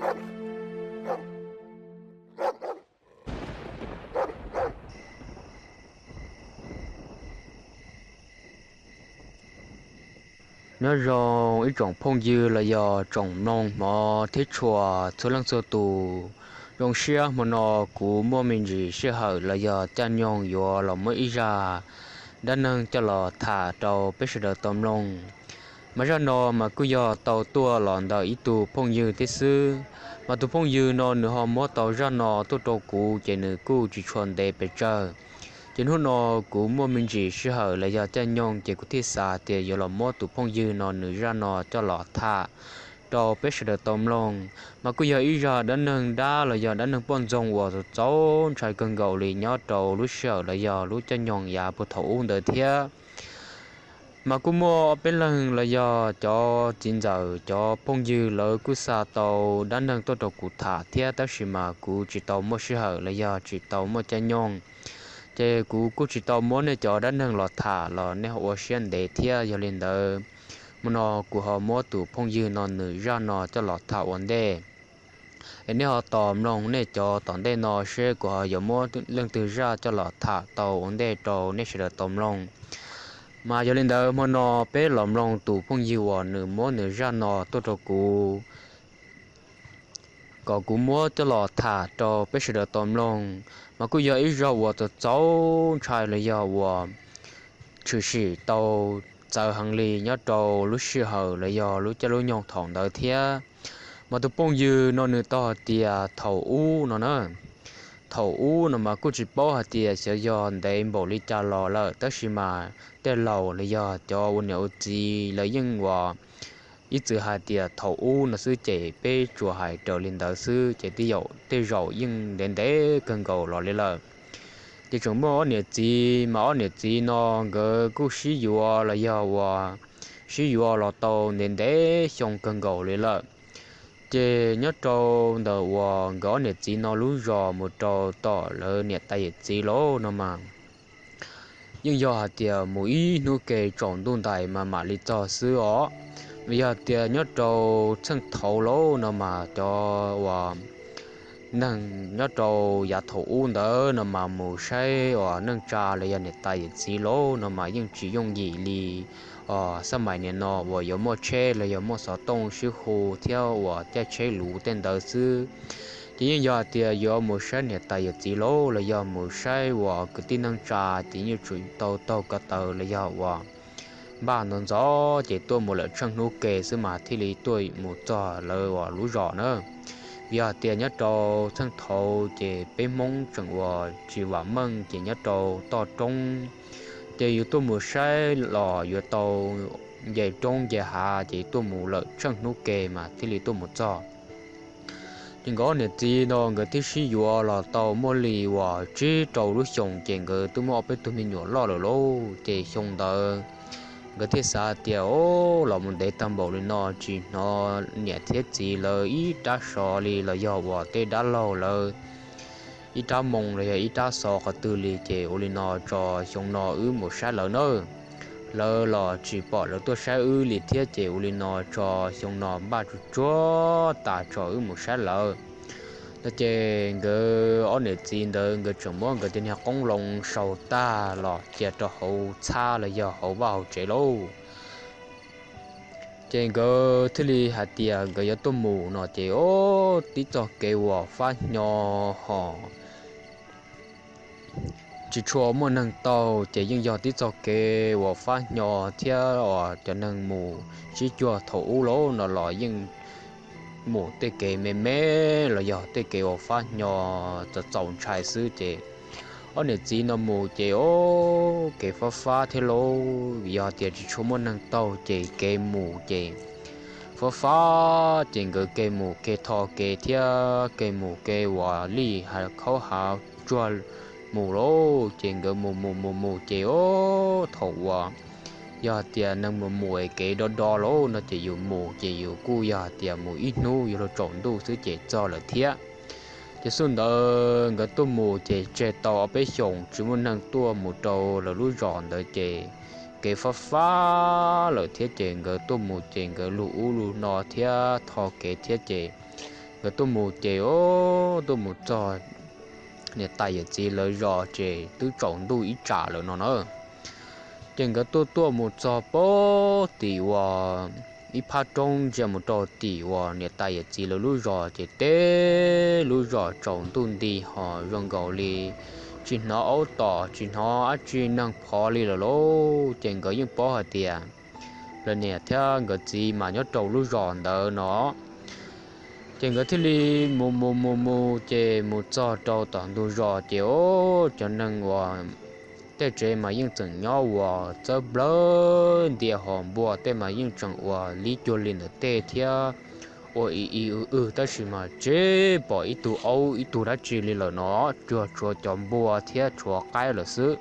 Nyob zoo ib tsoom phooj ywg los yog tsoom mloog hmov thiab tshua txhua leej txhua tus. Zoo siab hmo no kuv muaj me ntsis sij hawm los yog caij nyoog yuav los muab ib zaj dab neeg coj los tham rau peb sawv daws tau mloog. Mas zaj no mas kuj yog tau tuaj los ntawm ib tug phooj ywg thiab xwb. Mas tus phooj ywg no nws ho muab tau zaj no tuaj rau kuv ces nws kuj tsis tshua ntev pes tsawg. Ces hnub no kuv muaj me ntsis sij hawm los yog caij nyoog ces kuv thiaj xav tias yuav los muab tus phooj ywg no nws zaj no coj los tham rau peb sawv daws tau mloog. Mas kuj yog ib zaj dab neeg dab los yog dab neeg poj ntxoog uas txaus ntshai kawg nkaus li nyob rau lub sij hawm los yog lub caij nyoog yav puag thaum ub ntawd thiab. Mas kuj muaj ob peb leeg los yog cov txiv ntxawm cov phooj ywg lawv kuj xa tau dab neeg tuaj rau kuv tham thiab, tab sis mas kuv tsis tau muaj sij hawm los yog tsis tau muaj caij nyoog, ces kuv kuj tsis tau muab nej cov dab neeg los tham los nej ho ua siab ntev thiab. Yog li ntawd, hmo no kuv ho muab tus phooj ywg no nws zaj no coj los tham ua ntej. Es nej ho tos mloog nej cov tom ntej no seb kuv ho yuav muab leej twg zaj coj los tham tau ua ntej rau nej sawv daws tau mloog. Mas yog li ntawd hmo no peb los mloog tus phooj ywg uas nws muab nws zaj no tuaj rau kuv kom kuv muab coj los tham rau peb sawv daws tau mloog. Mas kuj yog ib zaj uas txaus ntshai los yog uas tshwm sim tau txawv heev li nyob rau lub sij hawm los yog lub caij lub nyoog thaum ntawd thiab. Mas tus phooj ywg no nws tau hais tias thaum ub no na, thaum ub no mas kuj tsis paub hais tias xyov yog ntev npaum li cas los lawm, tab sis mas tej laus los yog cov ua niam ua txiv lawv yeej uas ib txwm hais tias thaum ub no xwb, ces peb tsuas hais raws li ntawd xwb, ces tej zaum yeej ntev ntev kawg nkaus los li lawm. Ces tseem muaj ob niam txiv, mas ob niam txiv no nkawd kuj sib yuav los yog uas sib yuav los tau ntev ntev xyoo kawg nkaus li lawm. Ces nyob rau ntawm uas nkawd ob niam txiv no lub zos mus rau tom lawv niam tais yawm txiv lawm no mas yeej yog hais tias mus ib hnub ke tsaus ntuj ntais mas mam li txog xwb os. Mas yog tias nyob rau txheej thaud lawm no mas cov uas neeg nyob rau yav thaum ub ntawd no mas mus saib uas neej tsa los yog niam tais yawm txiv lawm no mas yeej tsis yooj yim li os. Xab mais niam no uas yuav muaj tsheb los yog muaj xov tooj sib hu thiab uas caij tsheb luv tej ntawd xwb. Ces yeej yog hais tias yuav mus saib niam tais yawm txiv lawm los yog mus saib uas kwv tij neej tsa ces yeej tsum tau taug ko taw los yog uas npaj ntxov ntxov ces tuaj mus lawm tsheej hnub ke xwb mas thiaj li tuaj mus txog lawv uas lub zos na. Vim yog tias nyob rau txheej thaud ces peb Hmoob tseem uas tsis vam meej, ces nyob rau toj roob ces yuav tuaj mus saib los yuav tau nce roob nce hav, ces tuaj mus lawm tsheej hnub ke mas thiaj li tuaj mus txog. Ces nkawd ob niam txiv no nkawd thiaj sib yuav los tau muaj li uas tsib rau lub xyoos, ces nkawd twb muaj ob peb tug me nyuam loj lawm lauj. Ces xyoo ntawd nkawd thiaj xav tias, o, los mus ntev tag npaum li no tsis hnov niam thiab txiv lawv ib rab xov li los yog uas tej dab laug lawv ib rab moo los yog ib rab xov qhov twg li, ces ua li no tso xyoo no wb mus saib lawv nawb. Lawv los tsis pom lawv tuaj saib wb li thiab, ces ua li no tso xyoo no npaj tsuag tsuag tas tso wb mus saib lawv. No ces nkawd ob niam txiv ntawd nkawd tseem muab nkawd tej niag qoob loo sau tag los cia rau hauv txhab los yog hauv vaj hauv tsev lauj. Ces nkawd thiaj li hais tias nkawd yuav tuaj mus no ces, o, tib txoj kev uas fab hnyo ho tsis tshua muaj neeg taug, ces yeej yog tib txoj kev uas fab hnyo thiab uas cov neeg mus sib cuag thaum ub lawm no los yeej mus tej kev me me los yog tej kev uas fab hnyo txaus txaus ntshai xwb. Ces ob niam txiv no mus ces, o, kev fab fab thiab lauj, vim yog tias tsis tshua muaj neeg taug ces kev mus ces fab fab, ces nkawd kev mus kev tho kev thiab kev mus kev uas lij hav khaub hav tsuag mus lauj. Ces nkawd mus mus mus mus ces, o, thaum uas yog tias neeg mus mus es kev do do lauj no ces yus mus ces yus kuj yog tias mus ib hnub yuav luag tsaus ntuj xwb ces txog lawm thiab. Ces xub ntawd nkawd tuaj mus ces tseg tau ob peb xyoos tsis muaj neeg tuaj mus rau lawv lub zos ntawd ces kev fab fab lawm thiab, ces nkawd tuaj mus ces nkawd lug ub lug no thiab tho kev thiab ces Nkawd tuaj mus ces, ob, tuaj mus txog niam tais yawm txiv lawv zos ces twb tsaus ntuj ib tsam lawm no na. Ces nkawd tuaj tuaj mus txog pem tim uas ib phab roob ntsia mus rau tim uas niam tais yawm txiv lawv lub zos ces teb lub zos tsaus ntuj nti ho zoo nkaus li tsis hnov aub tom tsis hnov dab tsi neeg phov li lawm lauj. Ces nkawd yeej paub hais tias lawv niam thiab nkawd txiv mas nyob rau lub zos ntawd no. Ces nkawd thiaj li mus mus mus mus ces mus txog rau tom ntug zos ces, ob, cov neeg uas tej tsev mas yeej tseem nyob uas txawb nplawg ntia ho npua tej mas yeej tseem uas lib cuag li ntawm tej thiab ua i i w w tab sis mas tsis pom ib tug aub ib tug dab tsi li lawm no, tsuas tshuav cov npua thiab tshuav qaib lawm xwb.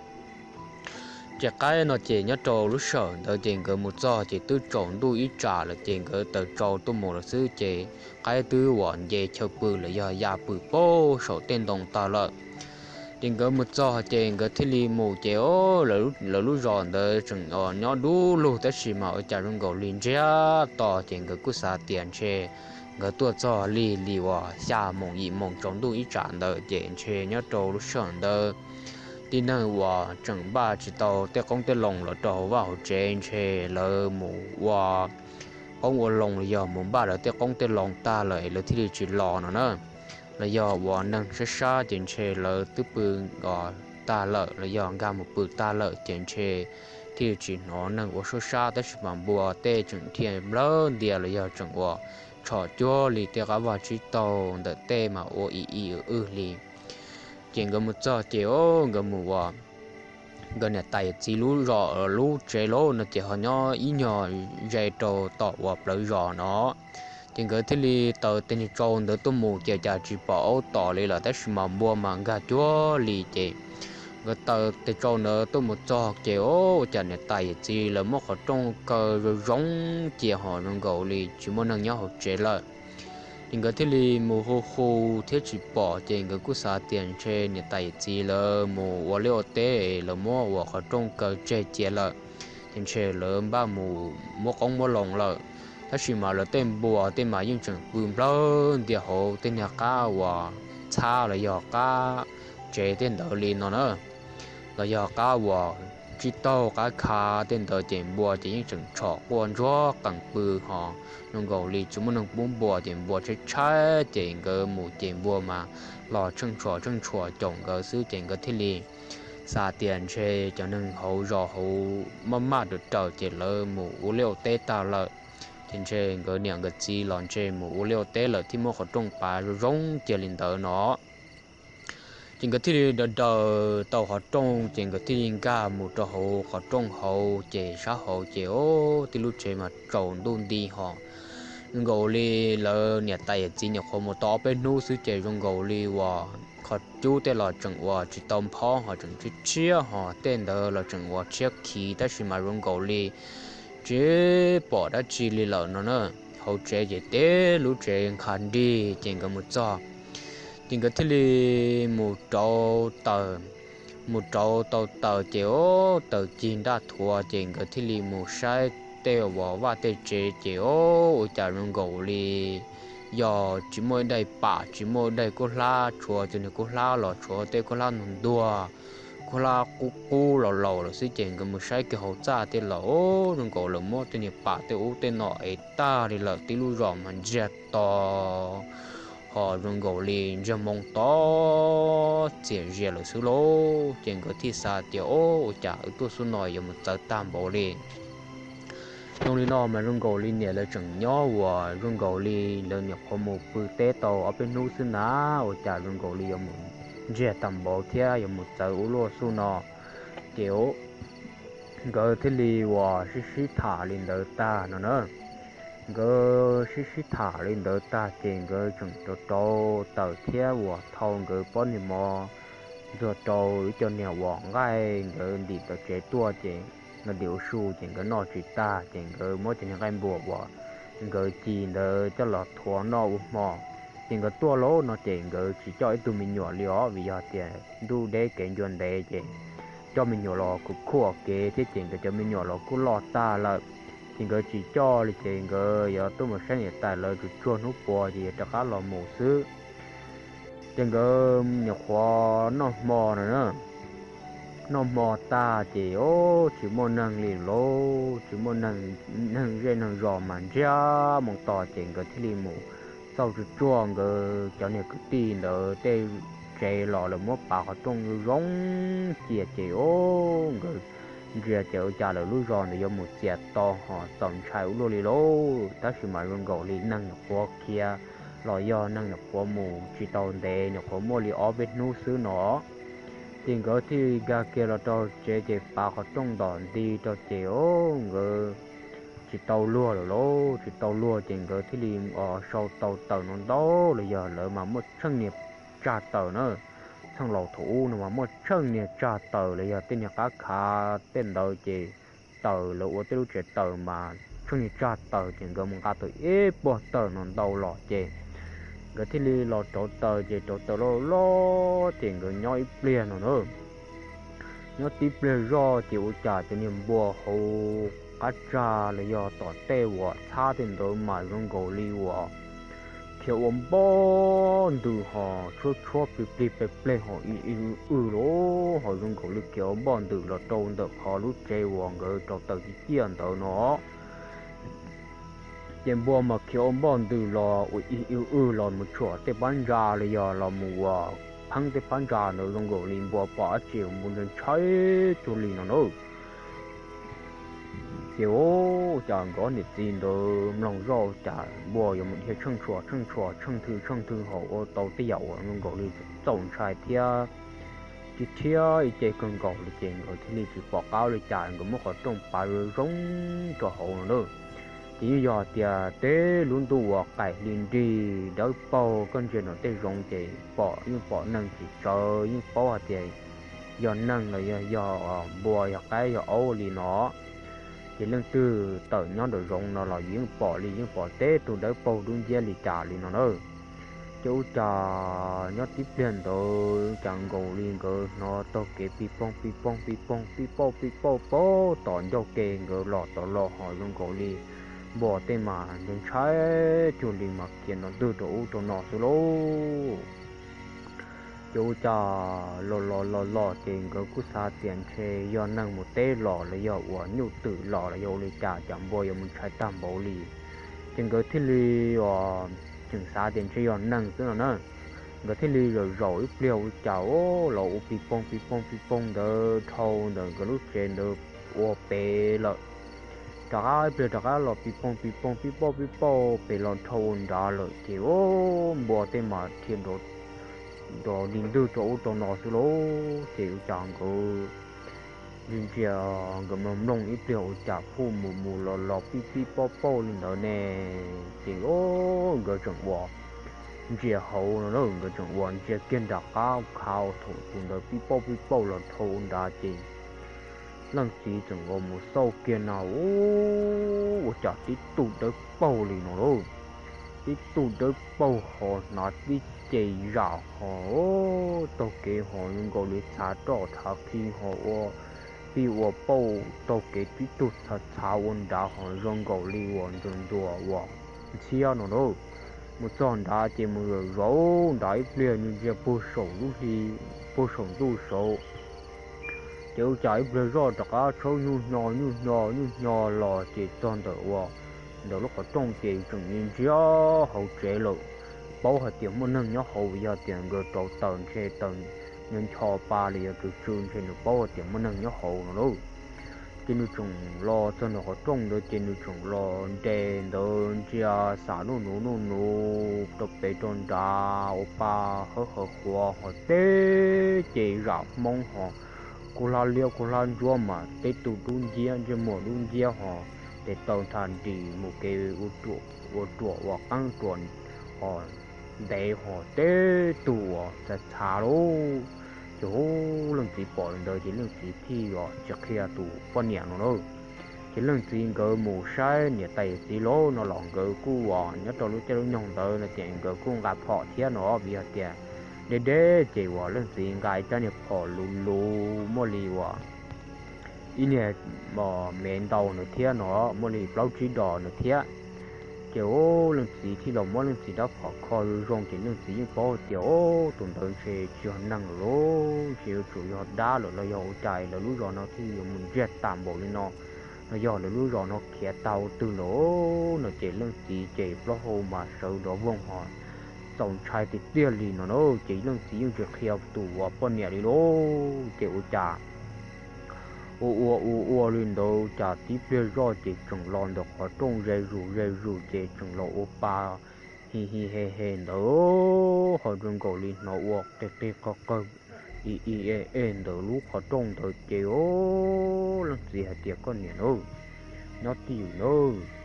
Ces qaib no ces nyob rau lub sij hawm ntawd ces nkawd mus txog ces twb tsaus ntuj ib tsam lawm ces nkawd taws tsau tuaj mus lawm xwb ces qaib twb uas nce chaw pw los yog ya pw pem saum tej ntoo tag lawm. Ces nkawd mus txog ces nkawd thiaj li mus ces, ob, lawv lub zos ntawd tseem nyob dub lug tab sis mas ua cas zoo nkaus li ntsiag to ces nkawd kuj xav tias ntshe nkawd tuaj txog lig li uas xya moos yim moos tsaus ntuj ib tsam ntawd ces ntshe nyob rau lub sij hawm ntawd tib neeg uas tseem npaj tsis tau tej qoob tej loo los rau hauv vaj hauv tsev ntshe lawv mus ua qoob ua loo los yog mus npaj lawv tej qoob tej loo tag lawm es lawv thiaj li tsis los no na. Los yog uas neeg sab sab ces ntshe lawv twb pw tag lawm los yog nkag mus pw tag lawm ces ntshe thiaj li tsis hnov neeg ua suab sab tab sis mas npua tej tseem dhia nplawg ntia los yog tseem uas tshom cuag li tej qab vag tsib taug ntawm tej mas ua i i w w li. Ces nkawd mus txog ces, ob, nkawd mus uas nkawd niam tais yawm txiv lub zos lub tsev lawm no ces ho nyob ib nyuag ze rau tom uas plawv zos no. Ces nkawd thiaj li taws tej niag tsau ntawd tuaj mus ces cas tsis pom aub tom li lawm tab sis mas npua mas nkag cuag li ces nkawd taws tej tsau ntawd tuaj mus txog ces, ob, ua cas niam tais yawm txiv lawv muab qhov rooj kaw zoo zoo cia ho zoo nkaus li tsis muaj neeg nyob hauv tsev lawm. Ces nkawd thiaj li mus hu hu thiab tsis pom ces nkawd kuj xav tias ntshe niam tais yawm txiv lawv mus ua liaj ua teb lawv muab uas qhov rooj kaw tseg cia lawm, ces ntshe lawv npaj mus muab qoob muab loo lawm. Tab sis mas lawv tej npua tej mas yeej tseem pw nplawg ntia hauv tej niag qab uas txhab los yog qab tsev tej ntawd li no na, los yog qab uas tsib taug qab khav tej ntawd ces npua ces yeej tseem tshom quaj ntsuag qees pw ho zoo nkaus li tsis muaj neeg pub npua ces npua tshaib tshaib ces nkawd mus ces npua mas los tsheej tshuam tsheej tshuam caum nkawd xwb ces nkawd thiaj li xav tias ntshe cov neeg hauv zos hauv maj maj raws raws ces lawv mus ua liaj ua teb tag lawm. Ces ntshe nkawd niam nkawd txiv los ntshe mus ua liaj ua teb lawm thiaj muab qhov rooj pav zoo zoo cia li ntawd no. Ces nkawd thiaj li daws daws tau qhov rooj ces nkawd thiaj li nkag mus rau hauv qhov rooj hauv ces sab hauv ces, ob, tib lub tsev mas tsaus ntuj nti ho zoo nkaus li lawv niam tais yawm txiv nyuam qhuav mus tau ob peb hnub xwb ces zoo nkaus li uas qhov cub tej los tseem uas tsis tau nphob ho tseem tshiab tshiab ho tej ntawd los tseem uas tshiab khiv tab sis mas zoo nkaus li tsis pom dab tsi li lawm no na. Hauv tsev ces tib lub tsev nqhis nrig ces nkawd mus txog ces nkawd thiaj li mus rauv taws, mus rauv tau taws ces, ob, taws cig nraj thuav ces nkawd thiaj li mus saib tej uas vaj tej tsev ces, ob, ua cas zoo nkaus li yog tsis muaj ib daim pam tsis muaj ib daim khaub hlab tshuav cov niag khaub hlab los tshuav tej khaub hlab ntuag ntuag, khaub hlab qub qub laus laus lawm xwb ces nkawd mus saib kiag hauv txaj tej los, ob, zoo nkaus lawv muab tej niag pam tej ub tej no ev tag li lawm tib lub zos mas ntsiag to ho zoo nkaus li ntsiag moo to txias zias lawm xwb lauj. Ces nkawd thiaj xav tias, ob, ua cas wb tuaj xub no yuav mus txawv tag npaum li zoo li no mas zoo nkaus li niam lawv tseem nyob uas zoo nkaus li lawv nyuam qhuav mus pw teb tau ob peb hnub xwb na, ua cas zoo nkaus li yuav mus ntsiag tag npaum thiab yuav mus txawv ua luaj xub no. Ces nkawd thiaj li uas sib sib tham li ntawd tag no na. Nkawd sib sib tham li ntawd tag ces nkawd tseem rauv rauv taws thiab uas thau nkawd pob niag mov ntxuag rau ib co niag uas nqaij nkawd ntim tom tsev tuaj ces nkawd ntim ua su ces nkawd noj tsis tag ces nkawd muab cov niag nqaij npua uas nkawd ci ntawd coj los thuav noj ua hmo. Ces nkawd tuaj lauj no ces nkawd tsis coj ib tug me nyuam li os vim yog tias ntuj deb kev ncua ntev ces coj me nyuam los kuj khuam kev thiab ces nkawd cov me nyuam los kuj loj tag lawm. Ces nkawd tsis coj li ces nkawd yuav tuaj mus saib niam tais lawv tsuag tsuag hnub puas ces yuav rov qab los mus xwb. Ces nkawd nyuam qhuav noj hmo no na, noj hmo tag ces o, tsis muaj neeg li lauj, tsis muaj neeg, neeg zej neeg zos mas ntsiag mus to ces nkawd thiaj li mus txauj tsuag tsuag nkawd cov niag kwv tij ntawd tej tsev los lawv muab pav qhov rooj zoo cia ces o, nkawd ntsia ces ua cas lawv lub zos ntawd yuav mus txias to ho txaus ntshai ua luaj li lauj. Tab sis mas zoo nkaus li neeg nyuam qhuav khiav los yog neeg nyuam qhuav mus tsis tau ntev, nyuam qhuav muaj li ob peb hnub xwb no. Ces nkawd thiaj li nkag kiag los rau tsev ces pav qhov rooj ntom nti rau ces o, nkawd tsis tau luag lawm lauj, tsis tau luag ces nkawd thiaj li sau tau taws no ntau los yog lawv mas muaj tsheej niag tsag taws na. Txheej laus thaum ub no mas muaj tsheej niag tsag taws los yog tej niag qab khav tej ntawd ces taws lawv ua tej lub tsev taws mas tsheej niag tsag taws ces nkawd mus nqa tau ib puag taws no ntau los ces nkawd thiaj li los rauv taws ces rauv taws loj loj ces nkawd nyob ib pliag no na. Nyob tib pliag zoj ces ua cas cov niag npua hauv qab tsag los yog tom tej uas txhab tej ntawd mas zoo nkaus li uas khiav ua npoj ntws ho tshuab tshuab plig plig pleg pleg ho i i w w los ho zoo nkaus li khiav ua npoj ntws los rau ntawm qhov lub tsev uas nkawd rauv taws ciaj ciaj ntawd no. Ces npua mas khiav ua npoj ntws los ua i i w w los mus tshuam tej phab ntsa los yog los mus ua pheeb tej phab ntsa ntawd zoo nkaus li npua pom dab tsi npua ntshai cuag li no na. Ces ua cas nkawd niam txiv ntawd mloog zoj cas npua yuav mus dhia tsheej tshuam tsheej tshuam tsheej thw tsheej thw hauv ua tau tej yam uas zoo nkaus li txaus ntshai thiab tsis thiab ib ce kawg nkaus li ces nkawd thiaj li tsis pom qab li cas nkawd muab qhov rooj pav zoo zoo rau hauv no na. Ces yeej yog hais tias tej lub ntuj uas qaim hli nrig dawb paug koj ntsia nram tej zoov ces pom yeej pom neeg tsis tsawv yeej paub hais tias yog neeg los yog yog npua yog qaib yog aub li no. Ces leej twg tawm nyob nraum zoov no los yeej pom li yeej pom tej tug dawb paug dub nciab li cas li no na. Ces ua cas nyob tib pliag ntawd cas nkaus li nkawd hnov taug kev pij poog pij poog pij poog pij pauj pij pauj pauj tom ncauj ke nkawd los tom los ho zoo nkaus li npua tej mas ntshai cuag li mas khiav nrov ntwg rau ub rau no xwb lauj. Ces ua cas los los los los ces nkawd kuj xav tias ntshe yog neeg mus teb los los yog uas nyuj twm los los yog ua li cas cas npua yuav mus ntshai tag npaum li. Ces nkawd thiaj li tseem xav tias ntshe yog neeg xwb no na. Nkawd thiaj li zaum zaum ib pliag ua cas los ua pij poog pij poog pij poog ntawd dhau ntawm nkawd lub tsev ntawd ua pem lawm. Rov qab ib pliag rov qab los pij poog pij poog pij pauj pij pauj pem los dhau ua nrad lawm ces npua tej mas khiav nrov li ntwg rau ub rau no xwb lauj. Ces ua cas nkawd ntsia ntsia nkawd mloog mloog ib pliag ua cas phuj mus mus los los pij pij pauj pauj li ntawd ne. Ces nkawd tseem ua ntsia hauv no na, nkawd tseem ua ntsia kiag nram qab khav thaum tus ntawd pij pauj pij pauj los dhau ua nrad ces leej txiv tseem ua mus xauj kiag na, ua cas tib tug dawb paug li no lauj. Tib tug dawb paug ho hnav tib ce zam ho taug kev ho zoo nkaus li txhav roj txhav qhi ho ua pij ua pauj taug kev tib tug txhav txhav ua nrad ho zoo nkaus li uas ntuas ntuas uas ntxhiab no lauj. Mus txog nrad ces mus zaum zaum nrad ib pliag ntsia ntsia puag saum lub hli, puag saum ntuj saud. Ces ua cas ib pliag zoj rov qab tshawb nyuj hnyo nyuj hnyo nyuj hnyo los ces txog ntawm uas ntawm lub qhov rooj ces tseem ntsia ntsia hauv tsev lawm. Paub hais tias muaj neeg nyob hauv, yog tias nkawd rauv taws ntshe taws ncho ncho pa li yog tus tsw ntshe nws paub hais tias muaj neeg nyob hauv no lauj. Ces nws tseem los txog ntawm qhov rooj ntawd ces nws tseem los nres ntawd ntsia xam nuj nuv nuj nuv rau pem rau nrad ua pa hawb hawv quav ho teb ces zam hmoob ho kuv hla liab kuv hla ntsuab mas teb tug dub nciab ntsej muag dub nciab ho tes taw ntha nris mus kev ua ruam ua qeeb ruam ho ntev ho teb tug uas txhav txhav lauj. Ces hu, leej txiv pom li ntawd ces leej txiv thiaj tsis qhia tus poj niam no lauj. Ces leej txiv nkawd mus saib niam tais yawm txiv lauj no los nkawd kuj nyob rau lub caij lub nyoog ntawd no ces nkawd kuj nqa phom thiab no vim yog tias deb deb ces uas leej txiv nqa ib rab niag phom luv luv muaj li uas ib niag me ntau ntawd thiab no, muaj li plaub tsib dos ntawd thiab. Ces leej txiv thiaj los muab leej txiv rab phom kho zoo zoo, ces leej txiv yeej paub tias tus ntawd ntshe tsis yog neeg lawm, ntshe yuav tsum yog dab lawm los yog ua cas lawv lub zos no thiaj yuav mus ntsiag tas npaum li no, los yog lawv lub zos no khiav tag ua twg lawm no. Ces leej txiv ces plaub hau mas sawv dov voog ho txaus ntshai tiag tiag li no na. Ces leej txiv yeej tsis qhia tus uas poj niam li lauj. Ces ua cas ua ua ua ua li ntawd cas tib pliag zoj ces tseem los ntawm qhov rooj ze zus ze zus ces tseem los ua pa hi hi he he ntawd, ho zoo nkaus li hnov ua qig qig qawg qawg i i e e ntawm lub qhov rooj ntawd ces leej txiv hais tias, Koj niam na, nyob twj ywm na,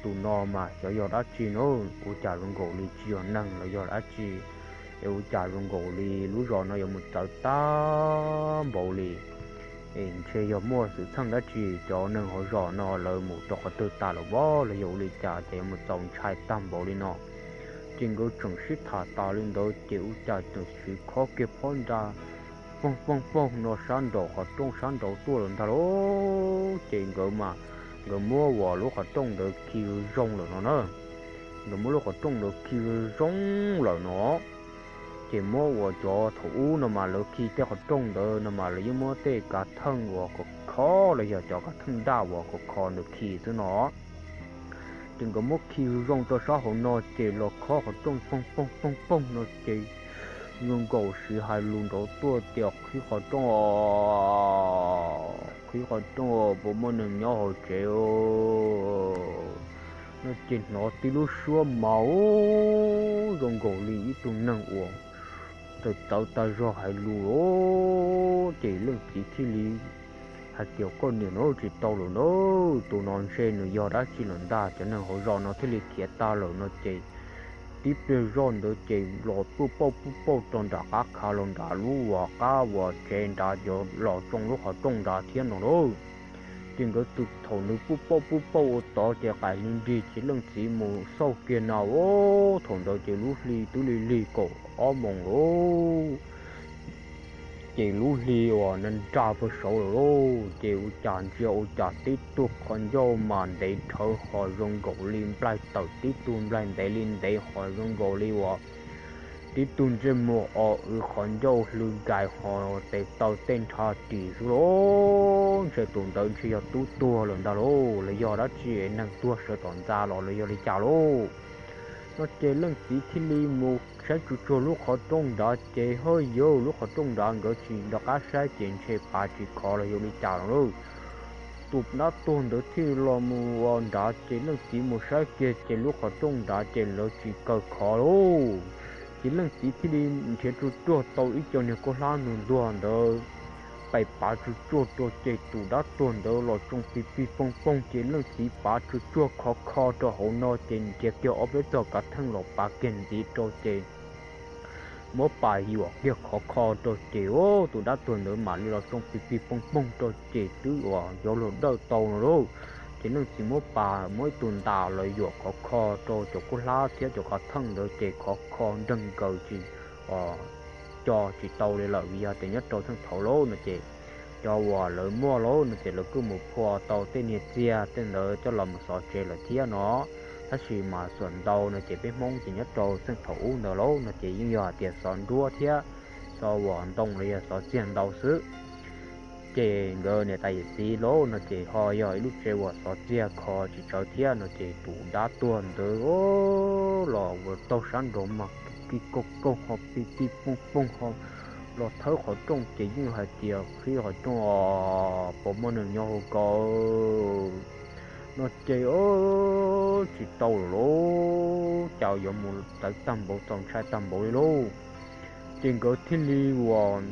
tus no mas xyov yog dab tsi na, ua cas zoo nkaus li tsis yog neeg los yog dab tsi, es ua cas zoo nkaus li lub zos no yuav mus txawv tag npaum li. Ntshe yog muaj xwm txheej dab tsi cov neeg hauv zos no lawv mus rau qhov twg tas lawm vov los yog ua li cas ces yuav mus txaus ntshai tag npaum li no. Ces nkawd tseem sib tham tas li ntawd ces ua cas tseem siv khob kiag phab ntsa poog poog poog no sab nraum qhov rooj sab nraud tuaj lawm ntag lauj. Ces nkawd mas nkawd muab uas lub qhov rooj ntawd khi zoo zoo lawm no na. Nkawd muab lub qhov rooj ntawd khi zoo zoo lawm no. Ces muab uas cov thaum ub no mas lawv khi tej qhov rooj ntawd no mas lawv yeej muab tej kav theej uas khov kho los yog cov kav theej daj uas khov kho ntawd khi xwb no. Ces nkawd muab khi zoo zoo rau sab hauv no ces los khob qhov rooj poog poog poog poog no ces zoo nkaus siv hais lus nraud tuaj tias, Qhib qhov rooj os, qhib qhov rooj os, puas muaj neeg nyob hauv tsev os? No ces hnov tib lub suab mas zoo nkaus li ib tug neeg uas txawv txawv tag zog hais lus os. Ces leej txiv thiaj li hais tias, Koj niam na, tsis tau lawm na, tus no ntshe nws yog dab tsi lawm ntag, cov neeg hauv zos no thiaj li khiav tag lawm no. Ces tib pliag zoj ntawd ces los puj pauj puj pauj rau nram qab khav los nram lub uas qab uas tsev nrad yuav los tsoo lub qhov rooj nrad thiab no lauj. Ces nkawd tus thaum nws puj pauj puj pauj ua tod ces qaim li nrig ces leej txiv mus xauj kiag na, thaum ntawd ces lub hli twb li lig kaum ob moos lauj. Ces lub hli uas nra nra pag saud lawm lauj, ces ua cas ntsia ua cas tib tug qhov ncauj mas ntev dhawv ho zoo nkaus li nplaig tawm, tib tug nplaig ntev li ntev ho zoo nkaus li uas tib tug ntsej muag o w, qhov ncauj hlw gais ho tes taw tej nrha ris xwb lauj. Ntshe tus ntawd ntshe yog tub tuag lawm ntag lauj, los yog dab tsi neeg tuag sawv tom ntxa los los yog li cas lauj. No ces leej txiv thiaj li mus saib tsuag tsuag lub qhov rooj nrad ces haj yam lub qhov rooj nrad nkawd tsis nco qab saib ces ntshe pav tsis khov los yog li cas los lauj. Tus dab tuag ntawd thiaj los mus ua nrad ces leej txiv mus saib kiag ces lub qhov rooj nrad ces lawv tsis kaw khov lauj. Ces leej txiv thiaj li nrhiav tsuag tsuag tau ib co niag khaub hlab ntuag ntuag ntawd pais pav tsuag tsuag rau ces tus dab tuag ntawd los tsoo pig pig poog poog ces leej txiv pav tsuag tsuag khov kho rau hauv no ces nrhiav kiag ob peb txog kav theej los pav kiag ntxiv rau ces muab pas yuam kiag khov kho rau ces tus dab tuag ntawd mam li los tsoo pig pig poog poog rau ces twb uas yuav luag dawj tau no lauj. Ces leej txiv muab pas muab ib tug ntas los yuam khov kho rau cov khaub hlab thiab cov kav theej ntawd ces khov kho nreeg nkaws tsis co tsis tau li lawm vim yog tias nyob rau txheej thaum ub no ces cov uas lawv muaj lauj no ces lawv kuj mus phua tau tej niag txiag tej ntawd coj los mus xov tsev lawm thiab no. Tab sis mas xuam ntau no ces peb Hmoob ces nyob rau txheej thaum ub ntawd lauj no ces yeej yog hais tias xov nruab thiab xov uas ntoo los yog xov txiag ntau xwb. Ces nkawd niam tais yawm txiv lauj no ces ho yog ib lub tsev uas xov txiag kho tsis tsawv thiab no ces tus dab tuag ntawd los ua taug sab nraud mas ki ki kaug kaug ho pig pig poog poog ho los thawb qhov rooj ces yeej hais tias, Qhib qhov rooj os, puas muaj neeg nyob hauv ko? No ces tsis tau lawm lauj, cas yuav mus txawv tag npaum txaus ntshai tag npaum li lauj. Ces nkawd thiaj li uas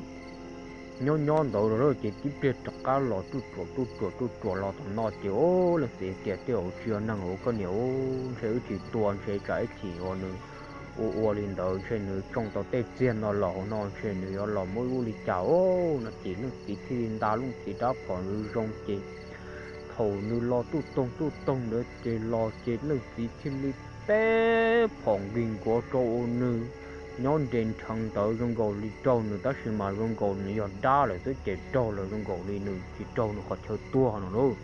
nyob nyob ntawd los ces tib pliag rov qab los ruj ruam ruj ruam ruj ruam los tom no ces leej txiv tias, Tej zaum tsis yog neeg, ua koj niam, ntshe wb tsis tua, ntshe tsam ib chim uas nws ua ua li ntawd ntshe nws tsoo tau tej txiag no los hauv no ntshe nws yuav los muab wb ua li cas os. No ces leej txiv thiaj li nta leej txiv rab phom zoo zoo ces thaum nws los tuj toog tuj toog ntawd ces los ces leej txiv thiaj li teb phom nqis nkuav rau ua nws nyob nres nrheev ntawd zoo nkaus li raug nws, tab sis mas zoo nkaus nws yog dab lawm xwb ces raug lawm, zoo nkaus li nws tsis raug nws qhov chaw tuag no lauj.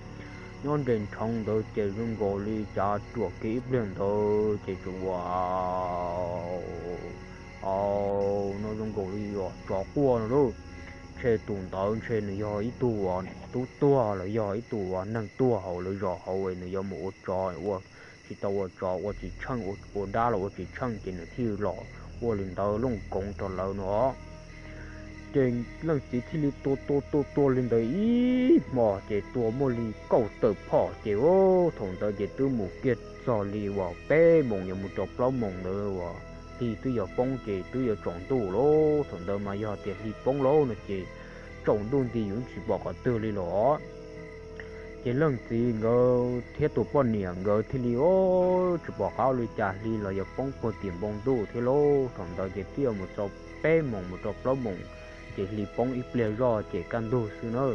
Nyob nres nrheev ntawd ces zoo nkaus li cav ruam kiag ib pliag ntawd ces tsuas ua, au, no zoo nkaus li tsov quaj no lauj. Ntshe tus ntawd ntshe nws yog ib tug tub tuag los yog ib tug neeg tuag hauv lawv zos hauv, nws yuav mus ua tsov ua tsis tau, ua tsov ua tsis tsheej, ua dab los ua tsis tsheej ces nws thiaj los ua li ntawd looj koov rau lawv no. Ces leej txiv thiaj li tua tua tua tua li ntawd ib hmos ces tua muaj li kaum tawm phom ces, thaum ntawd ces twb mus kiag txog li uas peb moos yuav mus rau plaub moos ntawd uas hli twb yuav poob ces twb yuav tsaus ntuj lauj. Thaum ntawd mas yog tias hli poob lauj no ces tsaus ntuj nti yus tsis pom qhov twg li los. Ces leej txiv nkawd thiab tus poj niam nkawd thiaj li, o, tsis pom qab ua li cas, hli los yuav poob puag tim npoo ntuj thiab lauj. Thaum ntawd ces twb yuav mus txog peb moos mus rau plaub moos, ces hli poob ib pliag zoj ces kaj ntug xwb na.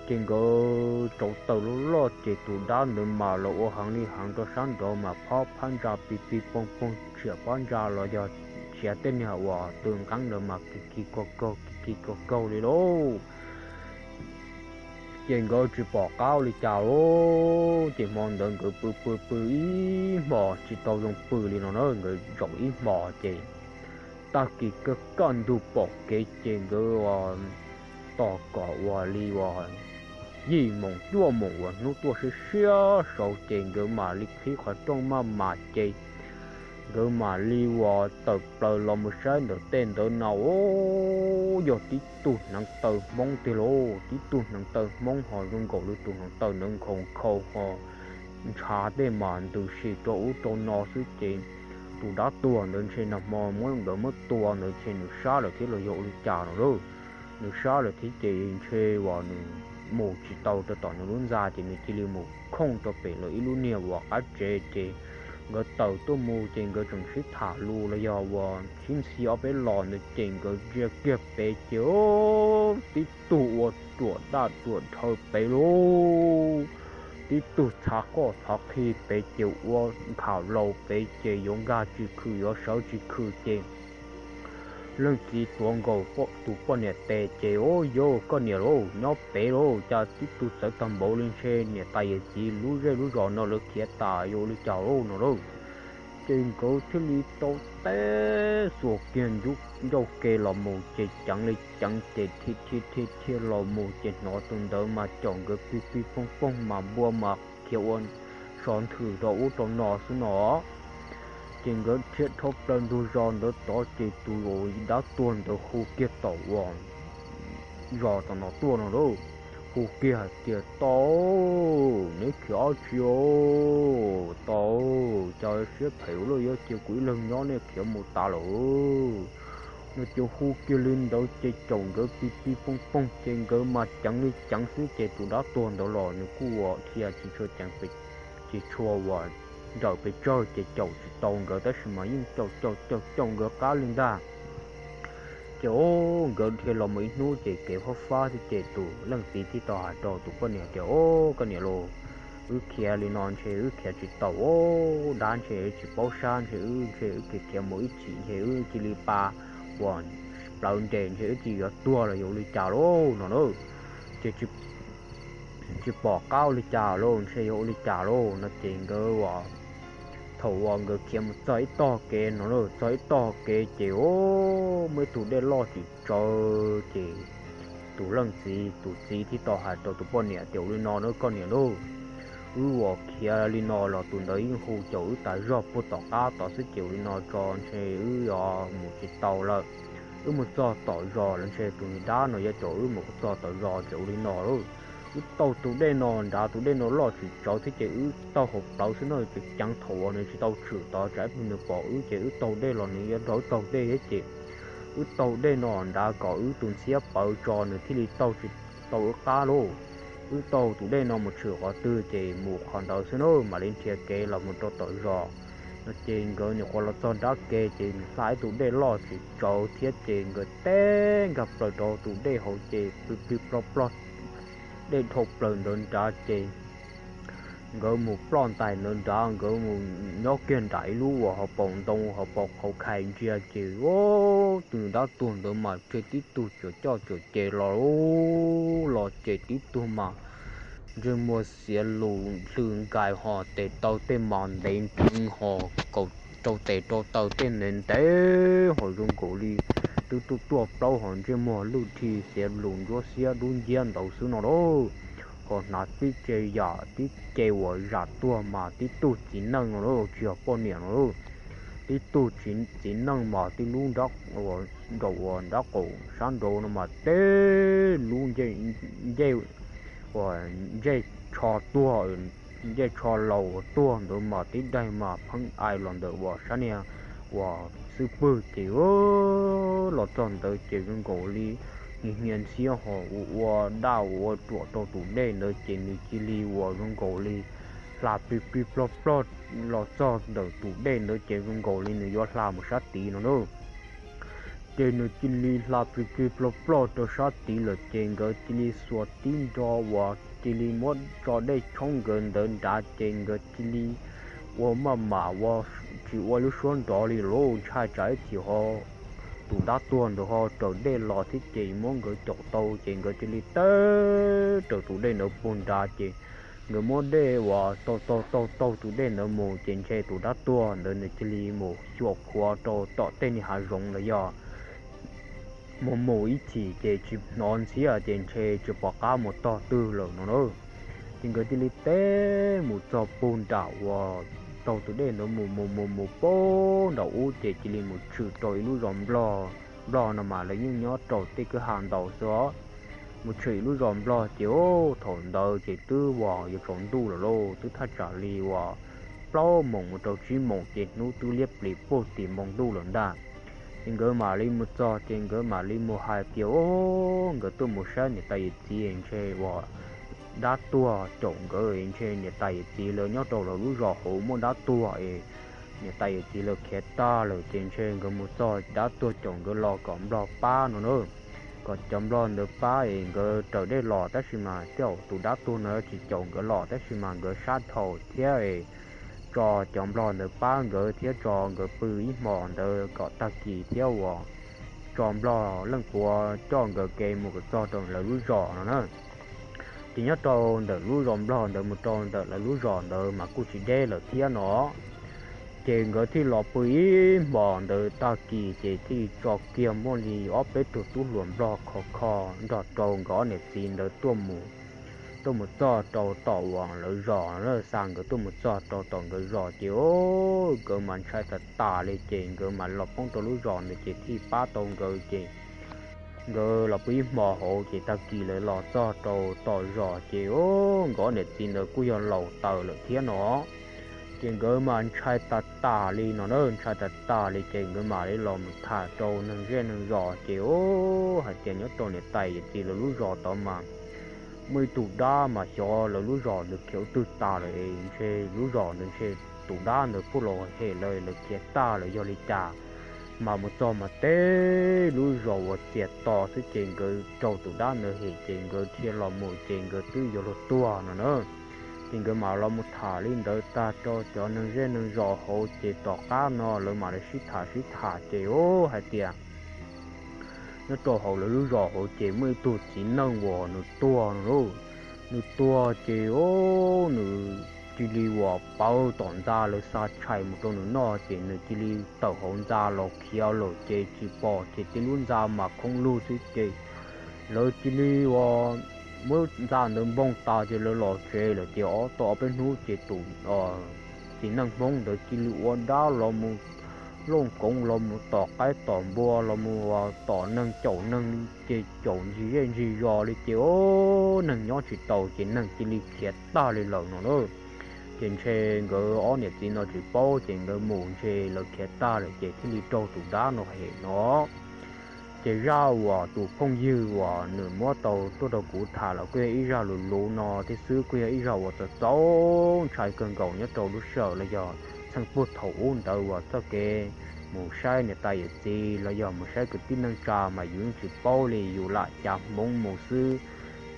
Ces nkawd rauv taws loj loj ces tus dab ntawd mas los ua heev li heev rau sab nraud mas phob phab ntsa pig pig poog poog, tshiam phab ntsa los yog tshiav tej niag uas tw nqeeb ntawd mas kig kig kaug kaug kig kig kaug kaug li lauj. Ces nkawd tsis pom qab ua li cas lauj. Ces hmo ntawd nkawd pw pw pw ib hmos tsis tau zoo pw li no na, nkawd zaum ib hmos ces tag kis kaj kaj ntug pom kev ces nkawd tos kom ua li uas yim moos cuaj moos uas hnub tuaj siab siab saud ces nkawd mam li qhib qhov rooj maj mam ces nkawd mam li uas tawm plaws los mus saib ntawm tej ntawd na, o, yog tib tug hneev taw Hmoob tiag lauj. Tib tug hneev taw Hmoob ho zoo nkaus li tus hneev taw ntawd nkhaus nkhaus ho ntshav tej mas ntws sim rau ub rau no xwb ces tus dab tuag ntawd ntshe nag hmo muab nkawd muab tua ntawd ntshe nws sab lawm thiab los yog ua li cas no lauj. Nws sab lawm thiab ces ntshe uas nws mus tsis tau rau tom nws lub ntxa ces nws cia li mus khooj rau pem lawv ib lub niag uas qab tsev ces nkawd tawm tuaj mus ces nkawd tseem sib tham lus los yog uas sib ntxhi ob peb los ntawd ces nkawd ntsia kiag pem ces tib tug ua ruam daj ruam dhawv pem lauj. Tib tug txhav qoj txhav qhi pem ces ua nkhaus laus pem ces yuav nkag tsis khw yuav sawv tsis khw ces leej txiv tuav nkaus tus poj niam tes ces, o, yog koj niam lauj, nyob pem lauj, cas tib tug txawv tag npaum li, ntshe niam tais yawm txiv lub zej lub zos no lawv khiav tas yuav ua li cas lauj no lauj. Ces nkawd thiaj li tau teb xuas kiag ncauj ke los mus ces ceev li ceev ces dhia dhia dhia dhia los mus ces hnov tus ntawd mas caum nkawd pig pig poog poog mas npua mas khiav ua so nthwm rau ub rau no xwb no. Ces nkawd dhia dhau plaws ntug zos ntawd tod ces tus dab tuag ntawd hu kiag tom uas zos tom no tuaj no lauj. Hu kiag hais tias, tau, neb khiav dab tsi os? Tau, cas siab phem ua luaj, yuav cia kuv ib leeg nyob nej khiav mus tas lawm no. Ces hu kiag li ntawd ces caum nkawd pig pig poog poog ces nkawd mas ceev li ceev xwb ces tus dab tuag ntawd los nws kuj ua dhia tsis tshua ceev, tsis tshua uas nrawm pes tsawg ces caum tsis tau nkawd tab sis mas yeej caum caum caum caum nkawd qab li ntag. Ces o, nkawd dhia los mus ib hnub ces kev fab fab thiab ces tus leej txiv thiaj tau hais rau tus poj niam tias, o, koj niam lauj, wb khiav li no ntshe wb khiav tsis tau, o, dab ntshe tsis paub sab, ntshe wb ntshe wb khiav khiav mus ib chim ntshe wb cia li pa uas plawv nres ntshe wb cia li yuav tuag los yuav ua li cas lauj no na. Ces tsis pom qab ua li cas lauj, ntshe yuav ua li cas lauj no ces nkawd uas thaum uas nkawd khiav mus txog ib tog kev no lauj, txog ib tog kev ces o, muaj ib tug dej loj tsis tsawg ces tus leej txiv, tus txiv thiaj tau hais rau tus poj niam tias, ua li no na koj niam lauj, wb uas khiav li no los tus ntawd yeej hu caum wb tas zog puag tom qab tod xwb ces ua li no tso ntshe wb yuav mus tsis tau lawm. Wb mus txog tom zos los ntshe tus dab no yuav caum wb mus txog tom zos ces ua li no lauj. Wb taug tus dej no nrad, tus dej no loj tsis tsawg thiab ces wb taug hauv plawv xwb no ces ceev thaum uas nws tsis tau tshwm tod tsam ib pliag nws pom wb ces wb taug dej los nws yuav nrog wb taug dej thiab ces wb taug dej no nrad kom wb tus ntxhiab pawv tso nws thiaj li taug tsis tau wb qab lauj. Wb taug tus dej no mus tshwm qhov twg ces mus qhov ntawd xwb na, mam li nrhiav kev los mus rau tom zos no ces nkawd nyuam qhuav los txog nrab ke ces nws hla ib tug dej loj tsis tsawg thiab ces nkawd teb nkag plaws rau tus dej hauv ces pw pw plog plog dej dhau plaws ntawd nrad ces nkawd mus ploj ntais ntawd nrad, nkawd mus nyob kiag nram ib lub uas hauv paus ntoo hauv paus qhauv khais ntsia ces tus dab tuag ntawd mas tseg tib tug cuam coj cuam ces los, los ces tib tug mas ntsej muag xiav lus hlw nkais ho tes taw tej mas ntev nteev ho kaum rau tes rau taw tej ntev ntev ho zoo nkaus li twb tuaj tuaj plaub ho ntsej muag lwj dhi xiav lus ntsuab xiab dub nciab ntawd xwb no lauj. Ho hnav tib ce yam tib ce uas zam tuag mas tib tug txiv neej no lauj, tsis yog poj niam no lauj. Tib tug txiv neej mas tib lub nraum uas nraub qaum sab nraud no mas teb lub ncej uas ncej tsho tuag, ncej tsho laus uas tuag ntawd mas tib daim mas pheej ai los ntawm uas sab niag uas xwb pwg ces los txog ntawd ces zoo nkaus li nyias nyias ntxhiab ho ua ua daj ua ruam rau tus dej ntawd ces nws cia li uas zoo nkaus li hla plig plig plog plog los txog ntawm tus dej ntawd ces zoo nkaus li nws yuav hla mus sab tid no lauj. Ces nws cia li hla plig plig plog plog rau sab tid lawm ces nkawd cia li xuas tib nro uas cia li muab tso dej tshoob nkawd ntawd nrad ces nkawd cia li ua maj mam ua tsis ua lub suab nrov li lauj. Ntshai tsam ib chim ho tus dab tuag ntawd ho raws dej los thiab ces muab nkawd caum tau ces nkawd cia li tawm raws tus dej ntawd puag nrad ces nkawd muab dej uas taug taug taug taug tus dej ntawd mus ces ntshe tus dab tuag ntawd nws cia li mus xyuas qhuav rau tom tej niag hav zoov los yog mus mus ib chim ces tsis hnov ntxhiab ces ntshe tsis pom qab mus tog twg lawm no na. Ces nkawd cia li teb mus txog puag nram uas taug tus dej ntawd mus mus mus mus puag nram ub ces cia li mus tshwm rau ib lub zos nplog, nplog no mas lawv yeej nyob rau tej kwj ha ntau xwb os. Mus tshwm ib lub zos nplog ces thaum ntawd ces twb uas yuav tsaus ntuj lawm lauj, twb thaj tsam li uas plaub moos mus rau tsib moos ces hnub twb liab plis puag tim npoo ntuj lawm ntag. Ces nkawd mam li mus txog ces nkawd mam li mus hais tias nkawd tuaj mus saib niam tais yawm txiv ntshe uas dab tuag caum nkawd ntshe niam tais yawm txiv lawv nyob rau lawv lub zos hauv muaj dab tuag es niam tais yawm txiv lawv khiav tag lawm ces ntshe nkawd mus txog dab tuag caum nkawd los kom nplog pab no na. Kom cov nplog ntawd pab es nkawd raws dej los tab sis mas tej zaum tus dab tuag no tsis caum nkawd los tab sis mas nkawd sab dhau thiab es tso cov nplog ntawd pab nkawd thiab tso nkawd pw ib hmos ntawd kom tag kis thiab uas tso nplog leej puav coj nkawd kev mus kom txog rau lawv lub zos no na. Ces nyob rau ntawm lub zos nplog ntawd mus rau ntawm lawv lub zos ntawd mas kuj tsis deb lawm thiab no. Ces nkawd thiaj los pw ib hmos ntawd tag kis ces thiaj tso kiag muaj li ob peb tug tub hluas nplog khov kho nrog rau nkawd ob niam txiv ntawd tuaj mus, tuaj mus txog rau tom uas lawv zos na. Xa nkawd tuaj mus txog rau tom nkawd zos ces nkawd mas ntshai tas tas li ces nkawd mas los poob rau lub zos ntawd ces thiaj pab tau nkawd ces nkawd los pw ib hmos hauv ces tag kis lawv los txog rau tom zos ces nkawd ob niam txiv ntawd kuj yog laus taws lawm thiab no. Ces nkawd mas ntshai tas tas li no na, ntshai tas tas li ces nkawd mam li los mus tham rau neeg zej neeg zos ces hais tias nyob rau niam tais yawm txiv lawv lub zos tod mas muaj ib tug dab mas xyov lawv lub zos ntawd khiav ua twg tas lawm es ntshe lub zos ntawd ntshe tus dab ntawd pub los hem lawv, lawv khiav tag lawm yog li cas. Mas mus txog mas teb lub zos uas txias to xwb ces nkawd raug tus dab ntawd hem ces nkawd dhia los mus ces nkawd twb yuav luag tuag no na. Ces nkawd mam los mus tham li ntawd tag rau cov neeg zej neeg zos hauv ces tom qab no lawv mam li sib tham sib tham ces hais tias nyob rau hauv lawv lub zos hauv ces muaj ib tug txiv neej uas nws tuag no lauj. Nws tuag ces nws cia li uas pawv tom ntxa, lawv xa tshais mus rau nws noj ces nws cia li tawm hauv ntxa los khiav lawm ces tsis pom ces tej lub ntxa mas khoob lug xwb ces lawv cia li uas muab ntxa ntawd npoog tas ces lawv los tsev lawm ces ob tau ob peb hnub ces tus txiv neej Hmoob ntawd cia li ua dab los mus looj koov los mus tom qaib tom npua los mus uas tom neeg caum neeg ces caum ntsis zej ntsis zos li ces neeg nyob tsis tau ces neeg cia li khiav tag li lawm no na. Ces ntshe nkawd ob niam txiv no tsis paub ces nkawd mus ntshe lawv khiav tag lawm ces thiaj li raug tus dab no hem no. Ces zaj uas tus phooj ywg uas nws muab tau tuaj rau kuv tham los kuj yog ib zaj lus luv no thiab xwb, kuj yog ib zaj uas txaus txaus ntshai kawg nkaus nyob rau lub sij hawm los yog txheej puag thaum ub ntawd uas txoj kev mus saib niam tais yawm txiv los yog mus saib kwv tij neej tsa mas yus yeej tsis paub li, yus lam xav Hmoob mus xwb.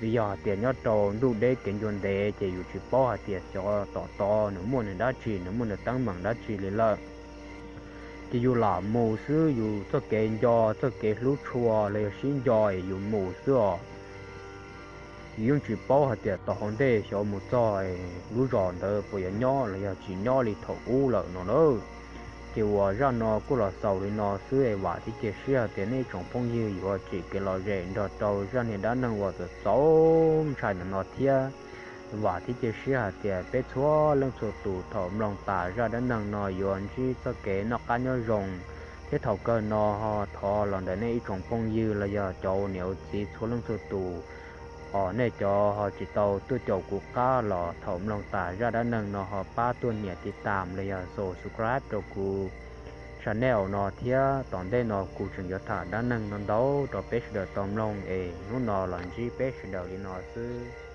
Vim yog hais tias nyob rau ntuj deb kev ncua ntev ces yus tsis paub hais tias xyov tom tod nws muaj nws dab tsi, nws muaj nws teeb meem dab tsi li lawm. Ces yus lam mus xwb, yus txoj kev nco, txoj kev hlub tshua los yog sib nco es yus mus xwb os. Yus yeej tsis paub hais tias tom hauv ntej xyov mus txog lub zos ntawd puas yuav nyob los yog tsis nyob li thaum ub lawm no na. Ces uas zaj no kuj los xaus li no xwb es vam thiab cia siab hais tias nej ib tsoom phooj ywg yuav tsim kev lom zem nrog rau zaj niag dab neeg uas txaus txaus ntshai ntawm no thiab. Vam thiab cia siab hais tias peb txhua leej txhua tus thaum mloog tas zaj dab neeg no yuav ntsib txoj kev noj qab nyob zoo. Thiab thaum kawg no ho thov los ntawm nej ib tsoom phooj ywg los yog cov niam txiv txhua leej txhua tus, os nej cov ho tsis tau tuaj caum kuv qab los thaum mloog tas zaj dab neeg no ho pab tuaj nias tiv tam los yog subscribe rau kuv channel no thiab. Tom ntej no kuv tseem yuav tham dab neeg ntau ntau rau peb sawv daws tau mloog es hnub no los ntsib peb sawv daws li no xwb.